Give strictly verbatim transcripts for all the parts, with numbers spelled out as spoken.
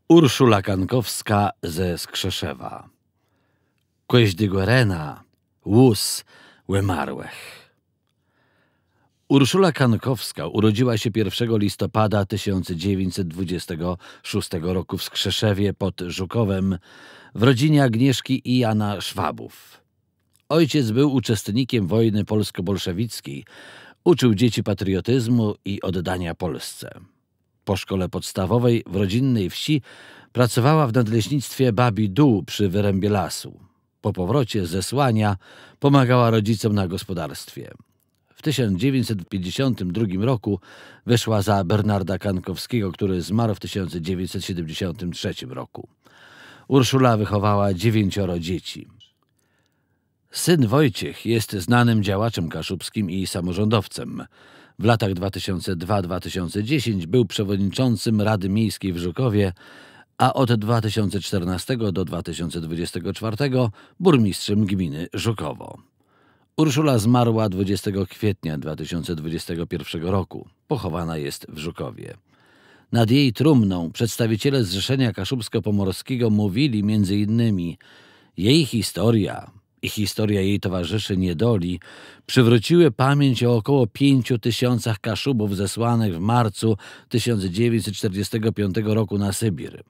Urszula Kankowska ze Skrzeszewa. Kòżdégò rena wóz ùmarłëch. Urszula Kankowska urodziła się pierwszego listopada tysiąc dziewięćset dwudziestego szóstego roku w Skrzeszewie pod Żukowem w rodzinie Agnieszki i Jana Szwabów. Ojciec był uczestnikiem wojny polsko-bolszewickiej. Uczył dzieci patriotyzmu i oddania Polsce. Po szkole podstawowej w rodzinnej wsi pracowała w nadleśnictwie Babi Dół przy wyrębie lasu. Po powrocie z zesłania pomagała rodzicom na gospodarstwie. W tysiąc dziewięćset pięćdziesiątym drugim roku wyszła za Bernarda Kankowskiego, który zmarł w tysiąc dziewięćset siedemdziesiątym trzecim roku. Urszula wychowała dziewięcioro dzieci. Syn Wojciech jest znanym działaczem kaszubskim i samorządowcem. W latach dwa tysiące dwa dwa tysiące dziesięć był przewodniczącym Rady Miejskiej w Żukowie, a od dwa tysiące czternastego do dwa tysiące dwudziestego czwartego burmistrzem gminy Żukowo. Urszula zmarła dwudziestego kwietnia dwa tysiące dwudziestego pierwszego roku. Pochowana jest w Żukowie. Nad jej trumną przedstawiciele Zrzeszenia Kaszubsko-Pomorskiego mówili między innymi: „Jej historia i historia jej towarzyszy niedoli przywróciły pamięć o około pięciu tysiącach Kaszubów zesłanych w marcu tysiąc dziewięćset czterdziestego piątego roku na Sybir.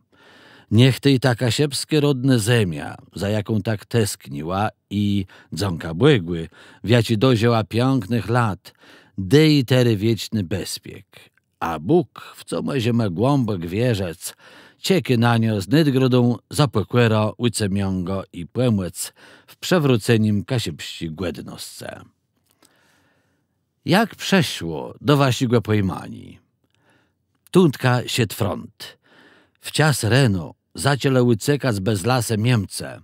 Niech tej ta kaszëbskô rodnô zemia, za jaką tak teskniła i dzãka Bògù, w jaczi dożëła piãknëch lat, dô ji terô wieczny bezpiek. A Bóg, w co mòżemë głãbòk wierzëc, czekô na niã z nôdgrodą za pòkòrã, ùcemiãgã i pòmòc w przewrócenim kaszëbsczi gòdnoscë”. Jak przëszło do waszégò pòjmaniô? Tądka szedł front. Wczas reno zaczãlë ùcekac bez lasë Miemcë.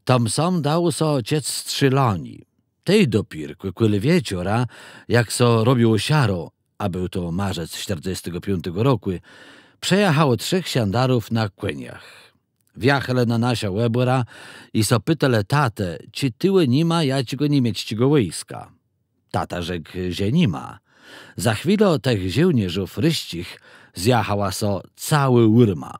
Tam sam dało sã czëc strzélanié. Tej dopiérkò kòl wieczora, jak sã robiło szaro, a béł to marzec czterdzestégò piątégò rokù, przëjachało trzech szandarów na kòniach. Wjachelë na naszã òbòrã i sã pitelë tatë, czë tuwò ni ma jaczégò niemiecczégò wòjska. Tata rzekł, że ni ma. Za chwilã tëch żôłnérzów rësczich zjachała sã całô ùrma.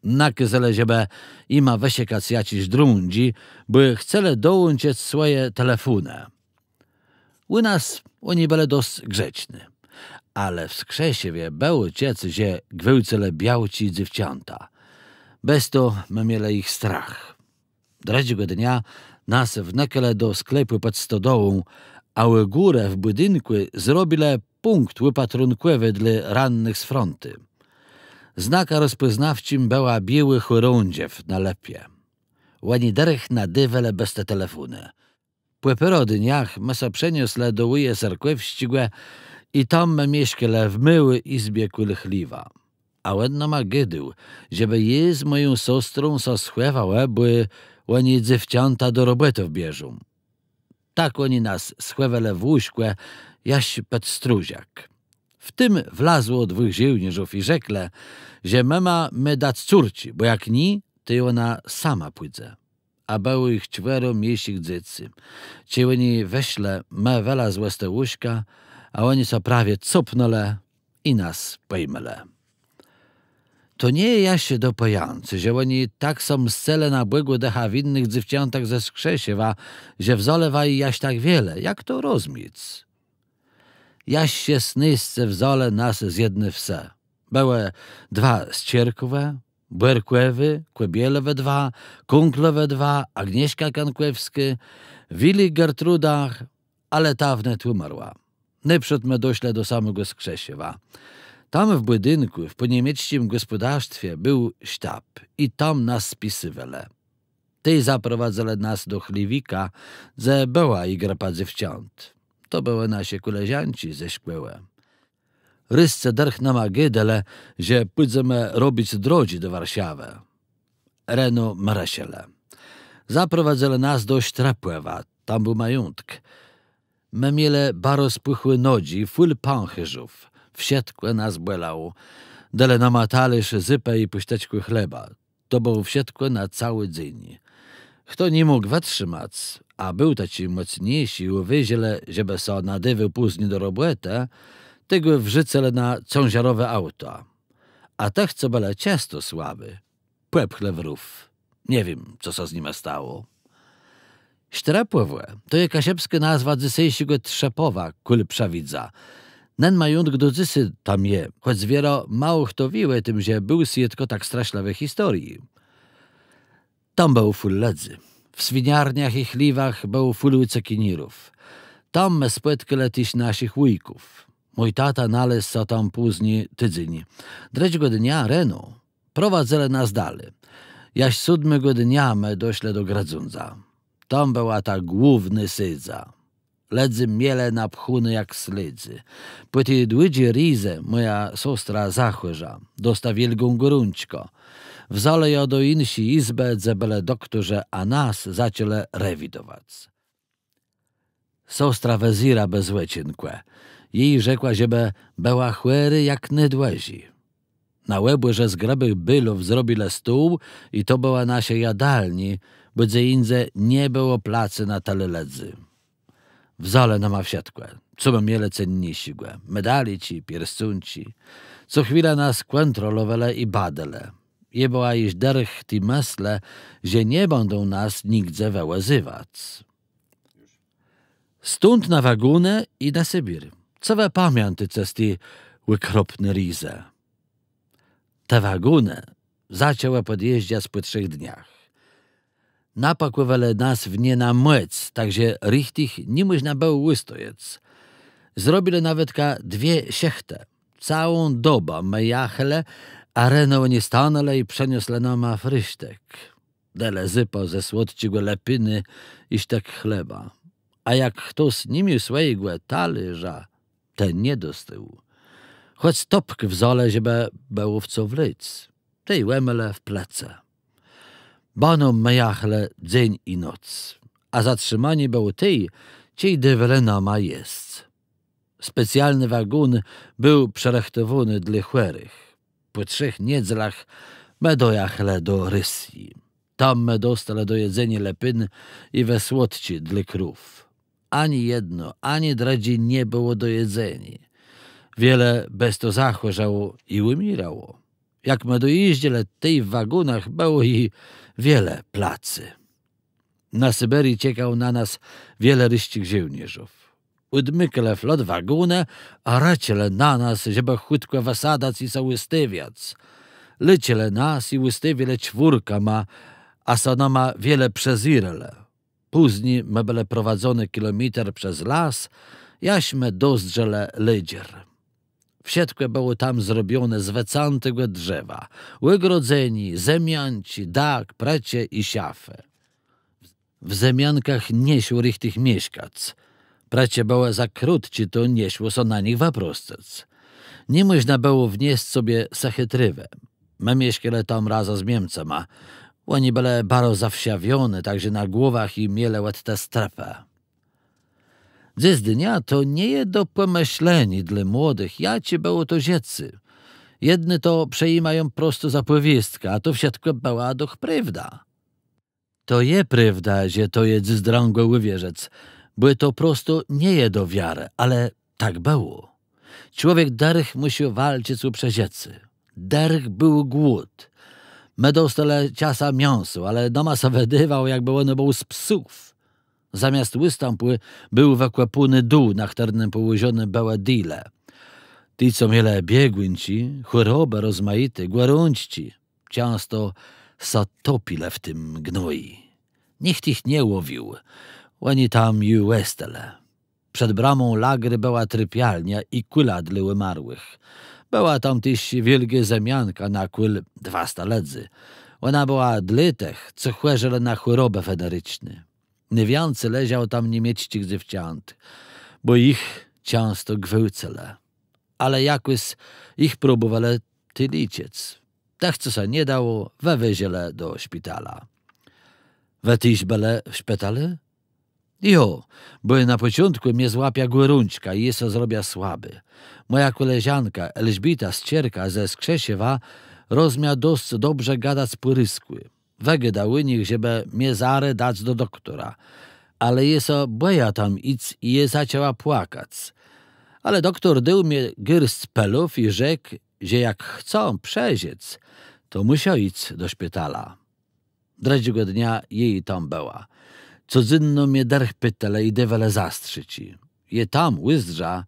Nakôzelë, żebë jima wëszëkac jaczés drądżi, bò chcelë dołączëc swòje telefónë. Ù nas òni bëlë dosc grzeczny. Ale w Skrzeszewie bëło czëc, że gwôłcëlë białczi i dzéwczãta. Bez to më mielë jich strach. Drëdżégò dnia nas wnëkelë do sklepù pòd stodołą, a ù górë w bùdinkù zrobilë pùnkt òpatrunkòwi dlô rannëch z frontë. Znakã rozpòznawczim bëła biôłô chòrądzew na lëpie. Òni dërch nadôwelë bez te telefónë. Pò pôrã dniach më sã przeniosle do wùje Serkòwsczégò i tam më mieszkelë w môłi jizbie kòl chléwa. A òn nama gôdôł, żebë jô z mòją sostrą sã schòwała, bò òni dzéwczãta do robòtów bierzą. Tak òni nas schòwelë w łóżkò jaż pòd stróżak. W tim wlazło dwóch żôłnérzów i rzeklë, że mëma mô dac córczi, bò jak nié, tej òna sama pùdze. A bëło jich czwioro mniészich dzecy. Czej òni wëszlë, më wëlazłë z te łóżka, a òni sã prawie copnãlë i nas pòjmelë. To nie je jaż do pòjãcô, że òni tak sã mscëlë na bògòdëchã winnëch dzéwczãtach ze Skrzeszewa, że wzãlë waju jaż tak wiele, jak to rozmiec? Jaż szesnôsce wzãlë nas z jedny wsë. Bëłë dwa z Czerkòwa, Bòrkòwé, Kòbielowé dwa, Kùnklowé dwa, Agnieszka Kankòwskô, Willi Gertruda, ale ta wnet ùmarła. Nôprzód më doszlë do samégò Skrzeszewa. Tam w bùdinkù, w pòniemiecczim gòspòdarstwie béł sztab i tam nas spisywelë. Tej zaprowadzëlë nas do chléwika, dze bëła i grëpa dzéwcząt. To bëłë nasze kòleżanczi ze szkòłë. Rëscë dërch nama gôdelë, że pùdzemë robic drodżi do Warszawë. Reno më rëszëlë. Zaprowadzëlë nas do Sztrëpòwa, tam béł majątk. Më mielë baro spùchłé nodżi, fùl pãcherzów. Wszëtkò nas bòlało. Delë nama talérz zupë i pùsztëczkã chleba. To bëło wszëtkò na całi dzéń. Chto ni mógł wëtrzëmac, a béł taczi mòcniészi, ùwôżelë, żebë sã nadôwôł pózni do robòtë, tegò wrzucëlë na cãżarowé auta. A tëch, co bëlë czësto słabi, pòpchlë w rów. Nie wiém, co sã z nima stało. Sztrëpòwò to je kaszëbskô nazwa dzysészi Trzëpowa kòl Przëwidza. Nen majątk do dzysô tam je, chòc wierã mało chto wié ò tim, że béł swiôdkã tak straszlëwi historii. Tam bëło fùl lëdzy. W swiniarniach i chléwach bëło fùl ùcekinierów. Tam më spòtkelë téż naszich wùjków. Mój tata nalôzł sã tam pózni tidzéń. Drëdżégò dnia reno prowadzëlë nas dali. Jaż sódmégò dnia më doszlë do Grëdządza. Tam bëła ta głównô sôdza. Lëdzy mielë napchóné jak sledze. Pò ti dłudżi rézë mòja sostra zachòrza, dosta wiôlgą gòrączkã. Wzãlë jã do jinszi jizbë, dze bëlë doktorzë, a nas zaczãlë rewidowac. Sostra wëzéra bez òczenkù. Jô rzekła, żebë bëła chòrô jak nôdłëżi. Na òbòrze z grëbëch bùlów zrobilë stół i to bëła naszô jadalniô, bò dze jindze nie bëło placu na tëli lëdzy. Wzãlë nama wszëtkò, co më mielë cenniészégò, medaliczi, pierscónczi. Co chwila nas kòntrolowelë i badelë. Jô bëła jesz dërch ti mëslë, że nie bãdą nas nigdze wëwòzywac. Stąd na wagónë i na Sybir. Co wë pamiãtôce z ti òkropny rézë? Te wagónë zaczãłë pòdjeżdżac pò trzech dniach. Napakòwelë nas w nie na mòc, tak że richtich nie mòżna bëło ùstojec. Zrobilë nawetka dwie szëchtë. Całą dobã më jachelë, a reno òni stanãlë i przënioslë nama frisztëk. Delë zupã ze słodczégò lëpinu i sztëk chleba. A jak chtos ni miôł swòjégò talérza, ten nie dostôł. Chòc topk wzãlë, żebë bëło w co wlôc, tej òmëlë w plecë. Baną më jachelë dzéń i noc, a zatrzimanié bëło tej, czej dôwelë nama jesc. Specjalny wagón béł przërëchtowóny dlô chòrëch. Pò trzech niedzelach më dojachelë do Rësji. Tam më dostelë do jedzeniô lëpin i wësłodczi dlô krów. Ani jedno, ani drëdżé nie bëło do jedzeniô. Wiele bez to zachòrzało i ùmiérało. Jak më dojéżdżelë, tej w wagónach bëło i wiele placu. Na Syberii czekało na nas wiele rësczich żôłnérzów. Òdmëkelë flot wagónë, a rëczelë na nas, żebë chùtkò wësadac i sã ùstôwiac. Lëczelë nas i ùstôwielë czwórkama, a sã nama wiele przezérelë. Pózni më bëlë prowadzony kilométr przez las, jaż më dozdrzelë lôdżer. Wszëtkò bëło tam zrobioné z wëcãtégò drzewa. Ògrodzenié, zemianczi, dak, prëcze i szafë. W zemiankach nie szło richtich mieszkac. Prëcze bëłë za krótczé, to nie szło sã na nich wëprostac. Nie mòżna bëło wniesc sobie sëchi trôwë. Më mieszkelë tam razã z Miemcama. Òni bëlë baro zawszawiony, tak że na głowach jim mielë òd te strëpë. Dzysdnia to nie je do pòmëszleniô dlô młodëch, jaczé bëło to żëcé. Jedny to przëjimają prosto za pòwiôstkã, a to wszëtkò bëła doch prôwda. To je prôwda, że to je dzys drãgò ùwierzëc, bò to prosto nie je do wiarë, ale tak bëło. Człowiek dërch mùszôł walczëc ò przeżëcé. Dërch béł głód. Më dostelë czasã miãso, ale nama sã wëdôwało, jakbë òno bëło z psów. Zamiast ùstãpù béł wëkòpóny dół, na chtërnym pòłożoné bëłë dile. Ti, co mielë biegùnczi, chòrobë rozmajité, gòrączczi, czãsto sã topilë w tim gnoju. Nicht jich nie łowił. Òni tam ju òstelë. Przed bramą lagru bëła tripialniô i kùla dlô ùmarłëch. Bëła tam téż wiôlgô zemianka na kòl dwasta lëdzy. Òna bëła dlô tëch, co chòrzelë na chòrobë wenericzné. Nôwiãcy leżało tam niemiecczich dzéwcząt, bò jich czãsto gwôłcëlë. Ale jakòs jich próbòwelë tu leczëc. Tëch, co sã nie dało, wëwiezlë do szpitala. Wë téż bëlë w szpitalu? Jo, bò na pòczątkù mie złapia gòrączka i jô sã zrobia słabô. Mòja kòleżanka Elżbieta z Czerka ze Skrzeszewa rozmia dosc dobrze gadac pò rëskù. Wëgôda ù nich, żebë mie zarô dac do doktora. Ale jô sã bòja tam jic i jô zaczãła płakac. Ale doktor dôł mie gôrsc pëlów i rzekł, że jak chcã przeżëc, To mùszã jic do szpitala. Drëdżégò dnia jô tam bëła. Codzénno mie dërch pitelë i dôwelë zastrzëczi. Jô tam ùzdrza,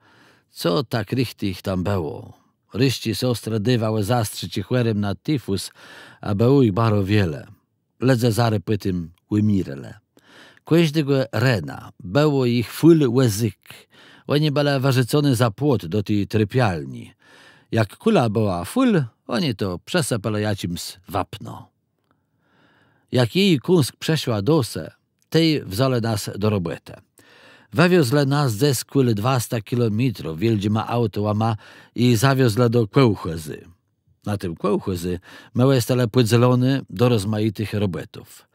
co tak richtich tam bëło. Rusczé sostrë dôwałë zastrzëczi chòrim na tifus, a bëło jich baro wiele. Lëdze zarô pò tim ùmiérelë. Kòżdégò rena bëło jich fùl wòzyk. Òni bëlë wërzucony za płot do ti trëpialni. Jak kùla bëła fùl, òni to przesëpelë jaczims wapnã. Jak jô kąsk przëszła do se, tej wzãlë nas do robòtë. Wëwiozlë nas ze kòl dwasta kilométrów wiôldżima autołama i zawiozlë do kòłchòzë. Na tim kòłchòzë më òstelë pòdzelony do rozmajitëch robòtów.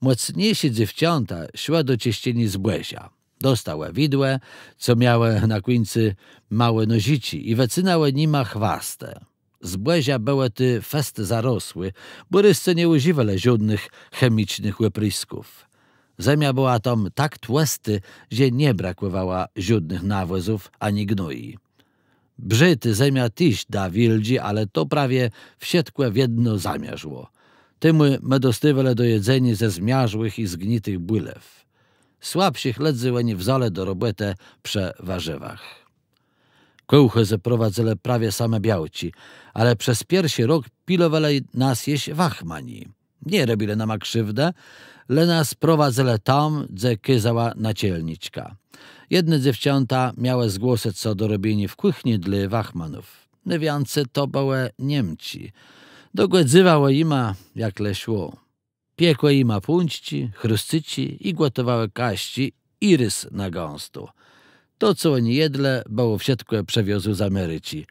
Mòcniészé dzéwczãta szłë do czëszczeniô zbòżô. Dostałë widłë, co miałë na kùńcu môłé nożëczi i wëcynałë nima chwastë. Zbòżô bëło tu fest zarosłé, bò Rusce nie ùżiwelë żódnëch chemicznëch òprësków. Zemia bëła tam tak tłëstô, że nie brakòwało żódnëch nawòzów ani gnoju. Brzôd zemia téż da wiôldżé, ale to prawie wszëtkò wiedno zamiarzło. Temù më dostôwelë do jedzeniô ze zmiarzłëch i zgnitëch bùlew. Słabszich lëdzy òni wzãlë do robòtë przë warzëwach. Kòłchòzë prowadzëlë prawie same białczi, ale przez pierszi rok pilowelë nas jesz wachmani. Nie robilë nama krziwdë, le nas prowadzëlë tam, dze kôzała naczelniczka. Jedne dzéwczãta miałë zgłosëc sã do robieniô w kùchni dlô wachmanów. Nôwiãcy to bëłë Niemczi. Dogòdzywałë jima, jak le szło. Piekłë jima pączczi, chruscëczi i gòtowałë kaszczi i rës na gãsto. To, co òni jedlë, bëło wszëtkò przëwiozłé z Americzi.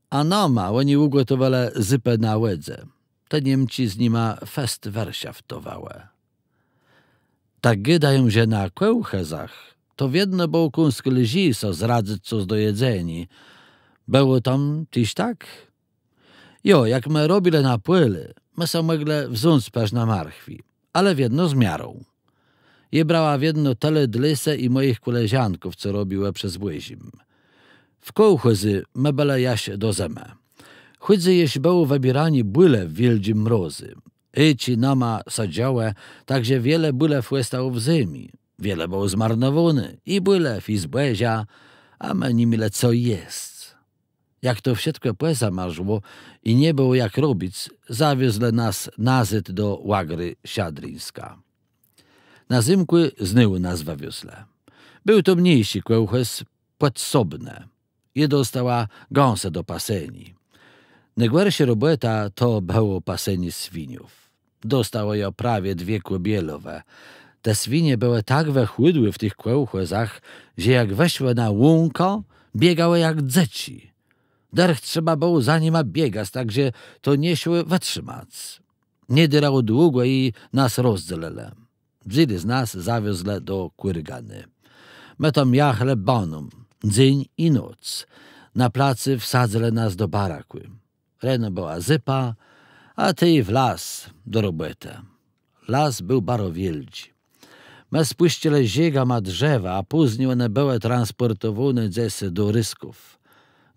A nama òni ùgòtowelë zupã na wòdze. Te Niemczi z nima fest wërszôftowałë. Tak gôdają, że na kòłchòzach to wiedno bëło kąsk lżi so zaradzëc cos do jedzeniô. Bëło tam téż tak? Jo, jak më robilë na pòlu, më so mòglë wząc përznã marchwi, ale wiedno z miarą. Jô brała wiedno tëli dlô se i mòjich kòleżanków, co robiłë przë zbòżim. W kòłchòzë më bëlë jaż do zëmë. Chùdzy jesz bëło wëbiéranié bùlew w wiôldżim mrozu. Hôczi nama sadzałë, tak że wiele bùlew òstało w zemi. Wiele bëło zmarnowóné, i bùlew, i zbòżô, a më ni mielë co jesc. Jak to wszëtkò pòzamarzło i nie bëło jak robic, zawiozlë nas nazôd do łagrë Szadrińska. Na zymkù znôw nas wëwiozlë. Béł to mniészi kòłchòz, pòdsobny. Jô dostała gãsë do paseniô. Nôgòrszô robòta to bëło pasenié swiniów. Dostała jô prawie dwie kòbielowé. Te swinie bëłë tak wëchùdłé w tëch kòłchòzach, że jak wëszłë na łąkã, biegałë jak dzëczi. Dërch trzeba bëło za nima biegac, tak że to nie szło wëtrzëmac. Nie durało długò i nas rozdzelëlë. Wzãlë z nas, zawiozlë do Kùrganë. Më tam jachelë baną, dzéń i noc. Na placu wsadzëlë nas do barakù. Reno bëła zupa, a tej w las do robòtë. Las béł baro wiôldżi. Më spùscëlë żôgama drzewa, a pózni òne bëłë transpòrtowóné dzes do Rusków.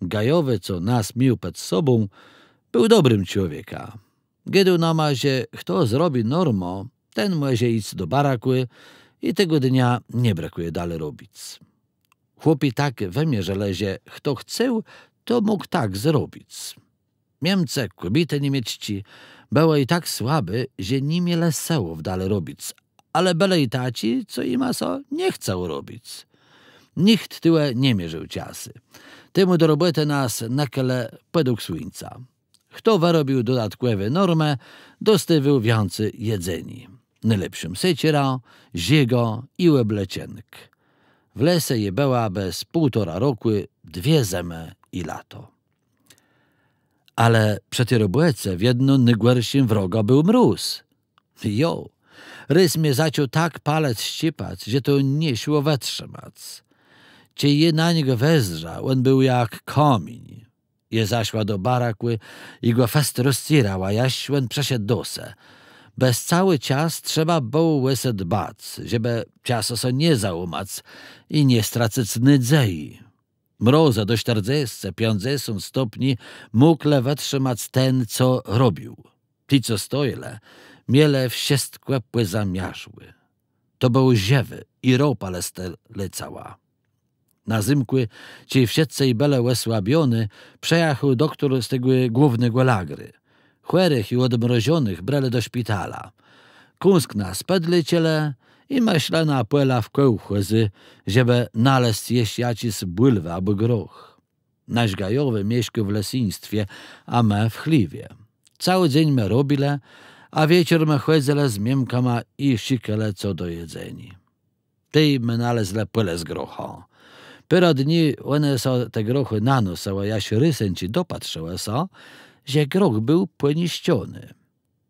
Gajowi, co nas miôł pòd sobą, béł dobrim człowiekã. Gôdôł nama, że chto zrobi normã, ten mòże jic do barakù i tegò dnia nie brëkùje dali robic. Chłopi tak wëmierzëlë, że chto chcôł, to mógł tak zrobic. Miemcë, kòbiétë niemiecczé, bëłë i tak słabé, że ni mielë sëłów dali robic, ale bëlë i taczi, co jima sã nie chcało robic. Nicht tuwò nie mierził czasu. Temù do robòtë nas nëkelë pòdług słuńca. Chto wërobił dodatkòwé normë, dostôwôł wiãcy jedzeniô. Nôlepszim seczerã, żôgã i òbleczënk. W lese jô bëła bez półtora rokù, dwie zëmë i lato. Ale przë ti robòce wiedno nôgòrszim wrogã béł mróz. Jo, rôz mie zaczął tak palec szczipac, że to nie szło wëtrzëmac. Czej jô na niegò wezdrza, òn béł jak kamiéń. Jô zaszła do barakù i gò fest rozcérała, jaż òn przëszedł do se. Bez całi czas trzeba bëło ò se dbac, żebë czasã sã nie załómac i nie stracëc nôdzeji. Mrozë do sztërdzescë, piãcdzesąt stopni mógł le wëtrzëmac ten, co robił. Ti, co stojelë, mielë wszëtkò pòzamiarzłé. To bëło żëwé i ropa le lecała. Na zymkù, czej wszëtcë bëlë òsłabiony, przëjachôł doktór z tegò głownégò lagru. Chòrëch i òdmrożonëch brelë do szpitala. Kąsk nas pòdleczelë i më szlë na pòla w kòłchòzë, żebë nalezc jesz jaczis bùlwë abò groch. Nasz gajowi mieszkôł w lesyństwie, a më w chléwie. Całi dzéń më robilë, a wieczór më chòdzëlë z Miemkama i szukelë co do jedzeniô. Tej më nalezlë pòle z grochã. Pôrã dni òne sã, te grochë, nanôsëłë, jaż Rësënczi dopatrzëlë sã, że groch béł pòniszczony.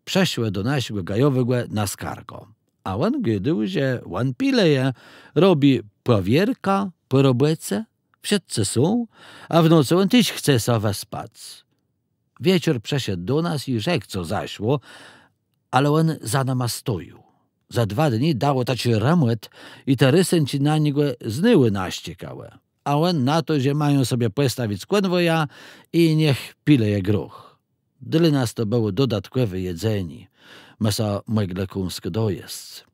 Przëszlë do naszégò gajowégò na skargã. A òn gôdôł, że òn pilëje, robi pòwiérkã pò robòce, wszëtcë są, a w nocë òn téż chce sã wëspac. Wieczór przëszedł do nas i rzekł, co zaszło, ale òn za nama stojôł. Za dwa dni dało taczi rëmòt i te Rësënczi na niegò znôwù naszczekałë. A òn na to, że mają sobie pòstawic kònwòja i niech pilëje groch. Dlô nas to bëło dodatkòwé jedzenié. Më sã mòglë kąsk dojesc.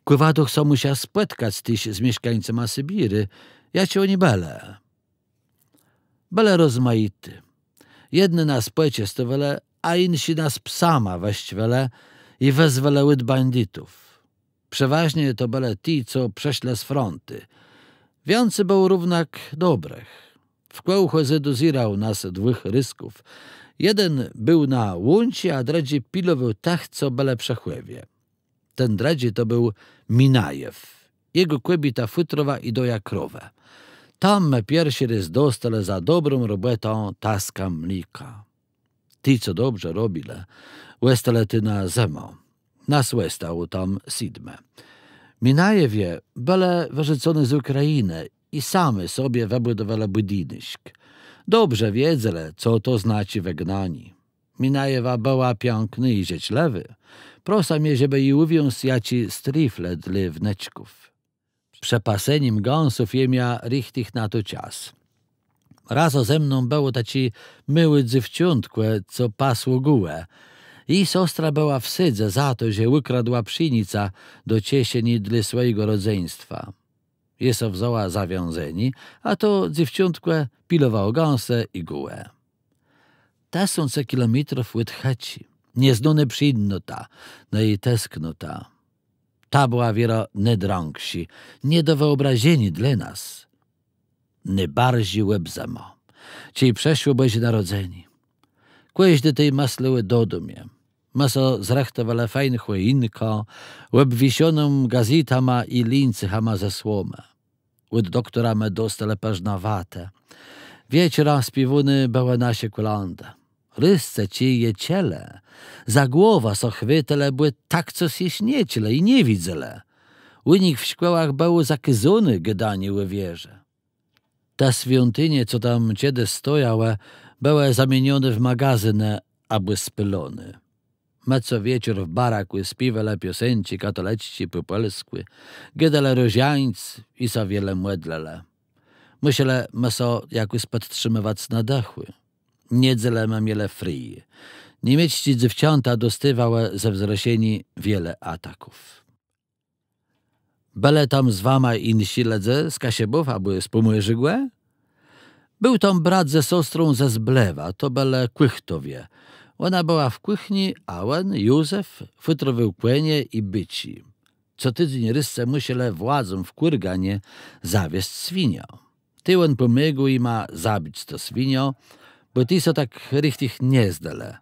Kò wa doch sã mùsza spòtkac téż z mieszkańcama Sybirë. Jaczi òni bëlë? Bëlë rozmajiti. Jedny nas pòczestowelë, a jinszi nas psama wëszczëwelë i wëzwelë òd banditów. Przewôżnie to bëlë ti, co przëszlë z frontu. Wiãcy bëło równak dobrëch. W kòłchòzë dozérôł nas dwóch Rësków. Jeden béł na łączi, a drëdżi pilowôł tëch, co bëlë przë chlewie. Ten drëdżi to béł Minajew. Jegò kòbiéta fùtrowa i doja krowë. Tam më pierszi rôz dostelë za dobrą robòtã taskã mléka. Ti, co dobrze robilë, òstelë tu na zëmã. Nas òstało tam sétmë. Minajewie bëlë wërzucony z Ùkrajinë i sami sobie wëbùdowelë bùdink. Dobrze wiedzelë, co to znaczi wëgnanié. Minajewa bëła piãknô i żëczlëwô. Prosa mie, żebë ji ùwiąc jaczi strëfle dlô wnëczków. Przë pasenim gãsów jem jã richtich na to czas. Razã ze mną bëło taczé môłé dzéwczątkò, co pasło gòłë. Ji sostra bëła w sądze za to, że ùkradła pszénicã do czeszeni dlô swòjégò rodzeństwa. Jô so wzãła zawiązanié, a to dzéwczątkò pilowało gãsë i gòłë. Tësące kilométrów òd chëczi, nieznónô przińdnota, no i tesknota. Ta bëła wierã nôdrãgszô, nie do wëòbrażeniô dlô nas. Nôbarżi òb zëmã, czej przëszło Bòżé Narodzenié. Kòżdi tej mëslôł ò dodomie. Më so zrëchtowelë fejn chòjinkã, òbwieszoną gazétama i lińcuchama ze słomë. Òd doktora më dostelë përznã watë. Wieczorã spiéwóné bëłë nasze kòlãdë. Rëscë, czej je czëlë, za głowã so chwëtelë, bò tak cos jesz nie czëlë i nie widzelë. Ù nich w szkòłach bëło zakôzóné gôdanié ò wierze. Te swiątinie, co tam czedës stojałë, bëłë zamienioné w magazynë abò spôloné. Më co wieczór w barakù spiéwelë piosenczi katolëcczé pò pòlskù, gôdelë różańc i sã wiele mòdlëlë. Mùszelë më so jakòs pòdtrzëmëwac na dëchù. Niedzelë më mielë fri. Niemiecczi dzéwczãta dostôwałë ze wzrëszeniô wiele ataków. Bëlë tam z wama jinszi lëdze z Kaszëbów abò z Pòmòrzégò? Béł tam brat ze sostrą ze Zblewa, to bëlë Kùchtowie. Òna bëła w kùchni, a òn, Józef, fùtrowôł kònie i bëczi. Co tidzéń Rëscë mùszelë władzóm w Kùrganie zawiezc swiniã. Tej òn pòmôgôł jima zabic tã swiniã, bò ti so tak richtich nie znelë.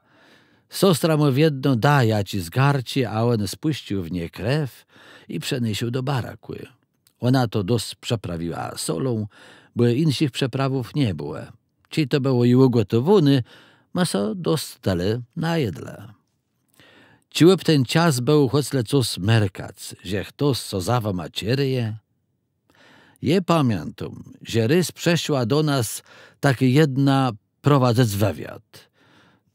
Sostra mù wiedno da jaczis garczi, a òn spùscył w nie krew i przëniósł do barakù. Òna to dosc przëprawiła solą, bò jinszich przëprawów nie bëło. Czej to bëło ju ùgòtowóné, ma so dosc tëli najedlë. Czë òb ten czas bëło chòc le cos merkac, że chtos so za wama czerëje? Jô pamiãtóm, że rôz przëszła do nas takô jedna prowadzëc wëwiôd.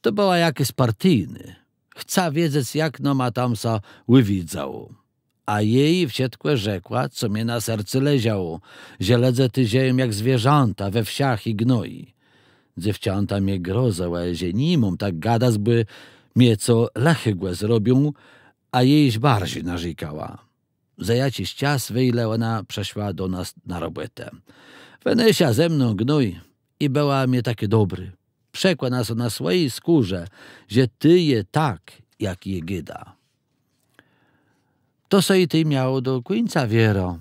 To bëła jakôs partijnô. Chca wiedzec, jak nama tam sã ùwidzało. A jô wszëtkò rzekła, co mie na sercu leżało, że lëdze tu żëją jak zwierzãta we wszach i gnoju. Dzéwczãta mie grozëłë, że ni móm tak gadac, bò Mie co lëchégò zrobił, a jô jesz barżi narzékała. Za jaczis czas wejle òna przëszła do nas na robòtã. Wënôsza ze mną gnój i bëła mie takô dobrô. Przekòna sã na swòji skórze, że tu je tak, jak jô gôda. To sã i tej miało do kùńca, wierã.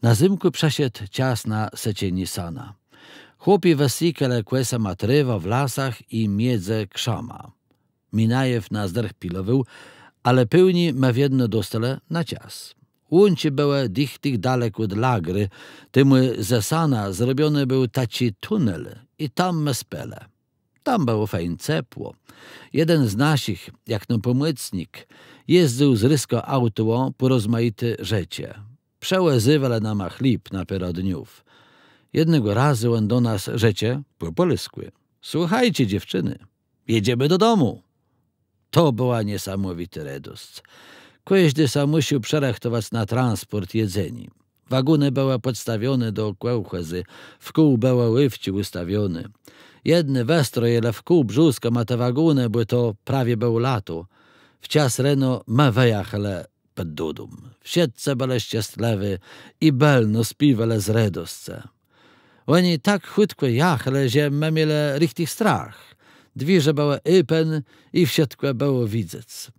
Na zymkù przëszedł czas na sëczenié sana. Chłopi wësëkelë kòsama trôwã w lasach i midzë krzama. Minajew nas dërch pilowôł, ale pôłnié më wiedno dostelë na czas. Łączi bëłë dichtich dalek òd lagru, temù ze sana zrobiony béł taczi tunel i tam më spelë. Tam bëło fejn cepło. Jeden z naszich, jakno pòmòcnik, jezdzył z rëskã aùtowã pò rozmajité rzeczë. Przëwòzëwelë nama chléb na pôrã dniów. Jednégò razu òn do nas rzecze pò pòlskù: „Słuchajcie, dziewczyny, jedziemy do domu”. To bëła niesamòwitô redosc. Kòżdi sã mùszôł przërëchtowac na transpòrt jedzeniô. Wagónë bëłë pòdstawioné do kòłchòzë, wkół bëłë łôwczi ùstawioné. Jedny wëstrojëlë wkół brzózkama te wagónë, bò to prawie bëło lato. Wczas reno më wëjachelë pòd dodóm. Wszëtcë bëlë szczestlëwi i bëlno spiéwelë z redoscë. Òni tak chùtkò jachelë, że më mielë richtich strach. Dwiérze bëłë òpen i wszëtkò bëło widzec.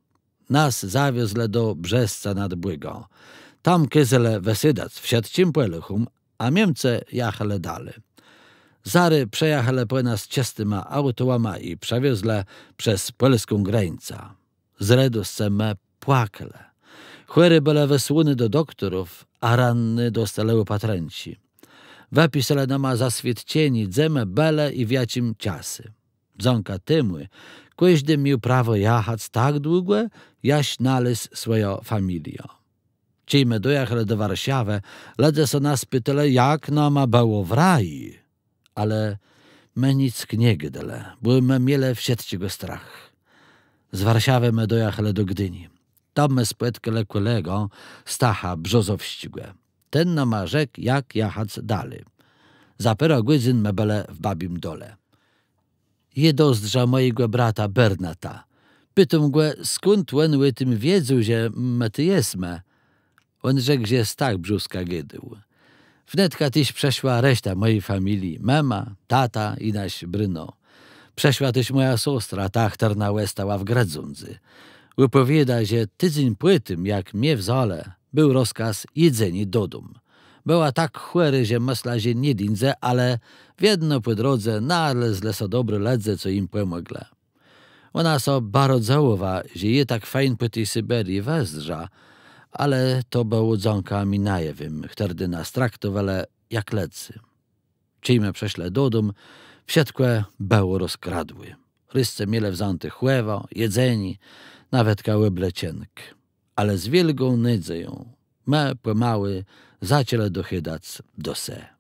Nas zawiozlë do Brzesca nad Bùgã. Tam kôzelë wësadac wszëtczim Pòlôchóm, a Miemcë jachelë dali. Zarô przëjachelë pò nas czëstima aùtołama i przewiozlë przez pòlską grańcã. Z redoscë më płakelë. Chòri bëlë wësłóny do doktorów, a ranny dostelë òpatrënczi. Wëpiselë nama zaswiôdczenié, dze më bëlë i w jaczim czasu. Dzãka temù kòżdi miôł prawò jachac tak długò, jaż nalôzł swòjã familiã. Czej më dojachelë do Warszawë, lëdze sã nas pitelë, jak nama bëło w raju. Ale më nick nie gôdelë, bò më mielë wszëtczégò strach. Z Warszawë më dojachelë do Gdini. Tam më spòtkelë kòlegã Stacha Brzozowsczégò. Ten nama rzekł, jak jachac dali. Za pôrã gòdzyn më bëlë w Babim Dole. Jô dozdrza mòjégò brata Bernata. Pitóm gò, skąd òn ò tim wiedzôł, że më tu jesmë. Òn rzekł, że Stach Brzózka gôdôł. Wnetka téż przëszła reszta mòji familie, mëma, tata i nasz Bruno. Przëszła téż mòja sostra, ta, chtërna òstała w Grëdządzu. Wëpòwiôda, że tidzéń pò tim, jak mie wzãlë, béł rozkôz jidzeniô dodóm. Bëła tak chòrô, że mësla, że nie dińdze, ale wiedno pò drodze nalezlë sã dobri lëdze, co jim pòmòglë. Òna sã baro dzëwòwa, że jô tak fejn pò ti Syberii wëzdrzã, ale to bëło dzãka Minajewim, chtërny nas traktowelë jak lëdzy. Czej më przëszlë dodóm, wszëtkò bëło rozkradłé. Rëscë mielë wzãté chòwã, jedzenié, nawetka òbleczënk. Ale z wiôlgą nôdzeją më pòmału zaczãlë dochôdac do se.